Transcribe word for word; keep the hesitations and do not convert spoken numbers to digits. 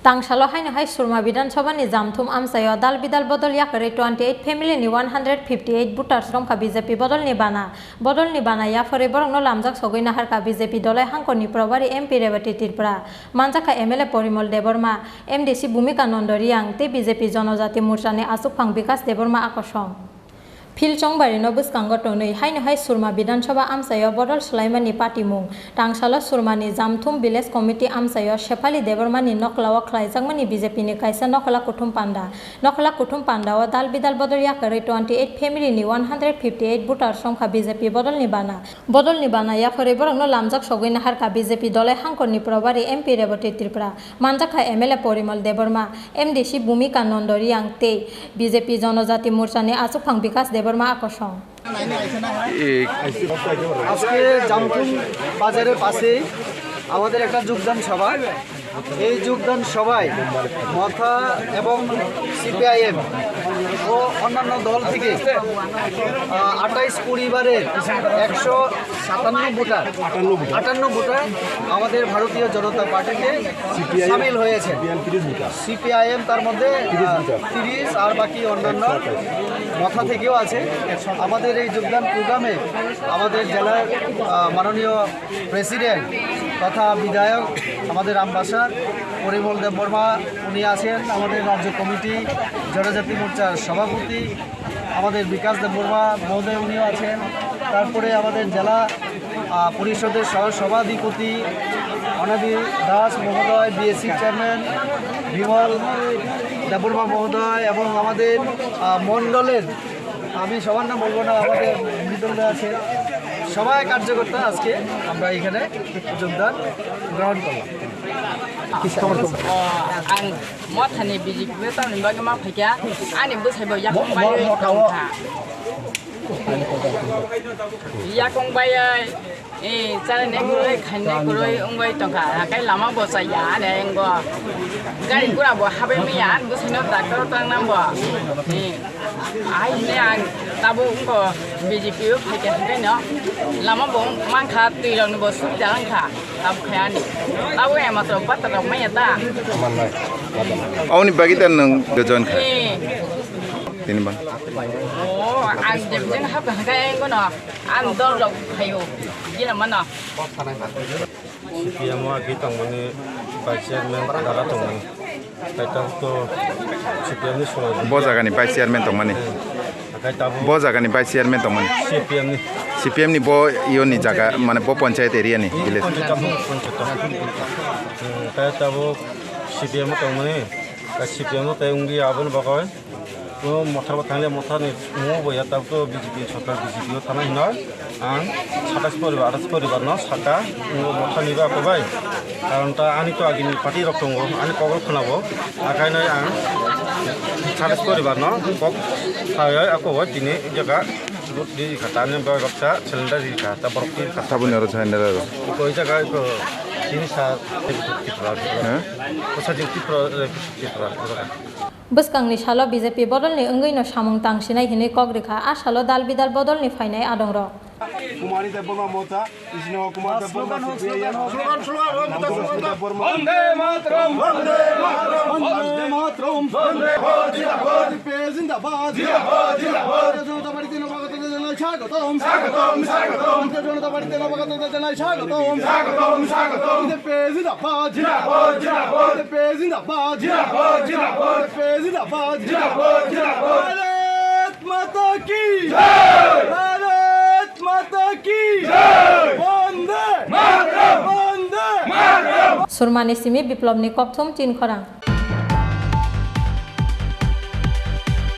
Tangsalo haino hai Surma Bidhan Sabha ni jamthum amchaio dal bidal bodol yakarwi twenty eight family ni one hundred fifty eight voters romkha B J P bodol ni bana. Bodol ni bana yapharwi borokno lamjak sogwi naharkha B J P dolai hangkor ni probari M P Rebati Tripura, manjakha M L A Porimol Debbarma, M D C Bhumika Nondo Reang tei B J P Jonojati Morcha ni achukphang Bikash Debbarma akosong. Phil Chongbari no bwskango tonwi haino hai Surma Bidhan Sabha amchaio bodol swlaimani patimung. Tangsalo Surma ni Jamthum Village Committee amchaio Shephali Debbarma ni nokla o khlaijakmani B J P ni kaisa nokhola kuthum panda. Nokhola kuthum panda o dal bidal bodol yakarwi twenty eight family ni one hundred fifty eight voters romkha B J P bodol ni bana. Bodol ni bana yapharwi borokno lamjak sogwi naharkha B J P dolai hangkor ni probari M P Rebati Tripura, manjakha M L A Porimol Debbarma, M D C Bhumika Nondo Reang tei B J P Jonojati Morcha ni achukphang Bikash Debbarma akosong. আজকে জামথুম বাজারের পাশেই আমাদের একটা যোগদান সভা। এই যোগদান সভায় মথা এবং সিপিআইএম ও অন্যান্য দল থেকে, আহ, আঠাইশ পরিবারের একশো সাতান্ন ভোটার, আটান্ন ভোটার। আটান্ন ভোটার আমাদের ভারতীয় জনতা পার্টিতে সিপিআইএম, সামিল হয়েছে। সিপিআইএম তিরিশ ভোটার। সিপিআইএম তার মধ্যে, আহ, তিরিশ ভোটার। তিরিশ আর বাকি অন্যান্য একশো আঠাশ। মথা থেকেও আছে। আমাদের এই যোগদান প্রোগ্রামে আমাদের জেলার, আহ, মাননীয় প্রেসিডেন্ট তথা বিধায়ক আমাদের আমবাসার পরিমল দেববর্মা, উনি আছেন। আমাদের রাজ্য কমিটি, জনজাতি মোর্চার সভাপতি আমাদের বিকাশ দেববর্মা মহোদয়, উনিও আছেন। তারপরে আমাদের জেলা, আহ, পরিষদের সহ সভাধিপতি অনাদি দাস মহোদয়, বিএসসি চেয়ারম্যান বিমল দেববর্মা মহোদয় এবং আমাদের, আহ, মণ্ডলের, আমি সবার নাম বলবো না, আমাদের মৃদুল দা আছে, সবাই কার্যকর্তা আজকে আমরা এখানে যোগদান গ্রহণ করলাম। O, ang mothani B J P o tamni bagwi ma phaikha, ani bwsai bo yakung bai tongkha. Yakung bai, eh, chana ne kuroi, khaina kuroi wngwi tongkha. Hakai lama bo chaya, ani wngbo. Gari gura bo habai maya, ani bwsai no doctor o tang nang bo. Eh, ai ne ang tabo wngbo B J P o phaikha, hakai no lama bo mankha, twi rok ni bo subida wngkha. Abo khe ani. Abo ema to bata rok maya ta. Mannai. Aboni bagwi ta nwng join kha. Eh. Tini ban. Oh, ang division hap hang khe ngono. Ang dol rok phaio. Gila mano. C P M o agi tongmani vice chairman dara tongmani. Kaitor to C P M ni sumai. Bo jagani vice chairman tongmani. Akai tabuk. Bo jagani vice chairman tongmani. C P M ni. C P M ni bo iyo ni jaga, mane bo panchayat area ni village. Panchayat tabuk, panchayat tabuk. Hmm, kai tabuk C P M o tongmani. Kai C P M o tai wngdi aboni bagwi. Bo motha bo thangya, motha ni mo bo ya tabuk to B J P sorkar, B J P o thana hino. Ang satais poribar, atais poribar no saka, ngo motha ni ba ko bai. Karon ta ani to agini party rok tongo, ani kok rok khwnabo. Akai noi ang satais poribar no kok sai ai ako bai tini jaga di kha ta ni ba rok ta cylinder di kha ta borok di kha. Sabuni oro cylinder oro. Ko jaga ko tini sa Tripura. Ha? Ko sa Tripura, Tripura. Bwskangni salo B J P bodolni wngwino samung tangsinai hinwi kok rikha, a salo dal bidal bodolni phainai adongrok. Kumari Debbarma Motha, Krishna Kumar Debbarma, slogan, slogan, slogan, slogan, Debbarma. Vande Mataram! Vande Mataram! Vande Mataram! Vande Mataram! Zindabad! Zindabad! Zindabad! Zindabad! জাতীয় জনতা পার্টিতে নবাগতদের জানাই স্বাগতম। স্বাগতম, স্বাগতম। জাতীয় জনতা পার্টিতে নবাগতদের জানাই স্বাগতম। স্বাগতম, স্বাগতম। বিজেপি জিন্দাবাদ। জিন্দাবাদ, জিন্দাবাদ। বিজেপি জিন্দাবাদ। জিন্দাবাদ, জিন্দাবাদ। বিজেপি জিন্দাবাদ। জিন্দাবাদ, জিন্দাবাদ। ভারত মাতা কি জয়। ভারত মাতা কি জয়। বন্দে মাতরম। বন্দে মাতরম। Surmani simi Biplobni kokthum Chinkhorang.